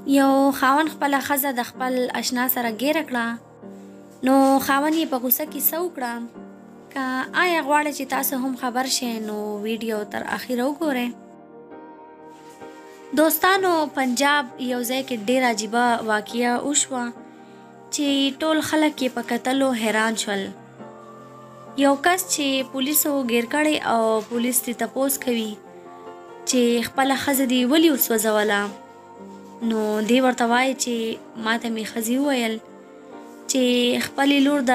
یو خاوند خپله ښځه د خپل اشنا سره ګیره کړه، نو خاوند یې په غوسه کې څه وکړه؟ که آیا غواړئ چې تاسو هم خبر شئ، نو ویډیو تر اخیره وګورئ. دوستانو، پنجاب یو ځای کې ډېره عجیبه واقعه وشوه چې ټول خلک یې په کتلو حیران شول. یو کس چې پولیسو ګیر کړی او پولیس ترې تپوس کوي چې خپله ښځه دې ولې وسوځوله، نو دی ورته وایي چې ماته مې ښځې وویل چې خپلې لور د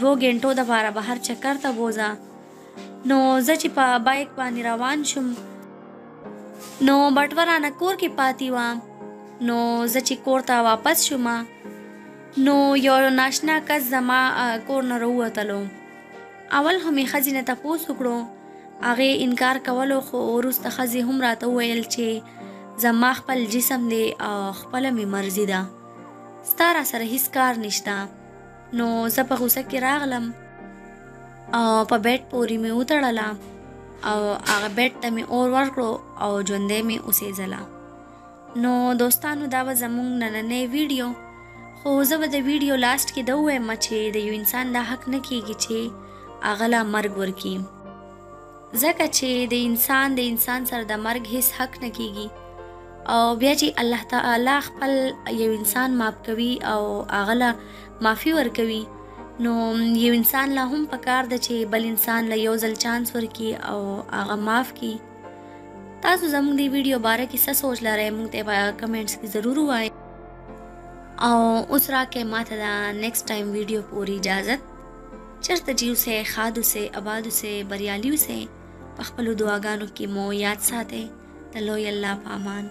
2 ګنټو دپاره بهر چکر ته بوځه. نو زه چې په بایک باندې روان شوم، نو بټوه رانه کور کې پاتې وه. نو زه چې کور ته واپس شوم، نو یو ناشنا کس زما کور نه راووتلو. اول خو مې ښځې نه تپوس وکړو، هغې انکار کولو، خو وروسته ښځې هم راته وویل چې زما خپل جسم دی او خپله مې مرضي ده، ستا را سره هیڅ کار نشته. نو زه په غوسه کې راغلم او په بیډ پورې مې وتړله او هغه بیډ ته مې اور ورکړو او ژوندی مې وسېځله. نو دوستانو، دا به زموږ نننۍ ویډیو، خو زه به د ویډیو لاست کې دا ووایم چې د یو انسان دا حق نه کیږي چې هغه له مرګ ورکړي، ځکه چې د انسان د انسان سره د مرګ هیڅ حق نه کیږي. او بیا چې الله تعالی خپل یو انسان معاف کوي او هغه له معافي ورکوي، نو یو انسان له هم پکار ده چې بل انسان له یو ځل چانس ورکړي او هغه معاف کړي. تاسو زموږ د ویډیو باره کې څه سوچ لرئ، موږ ته په کمنټس کې ضرور ووایئ. او اوس راکې ماته د نیکسټ ټایم ویډیو پورې اجازت. چېرته چې اوسئ، ښاد اوسئ، اباد اوسئ، بریالي اوسئ. په خپلو دعاګانو کې مو یاد ساتئ. د لوی الله په امان.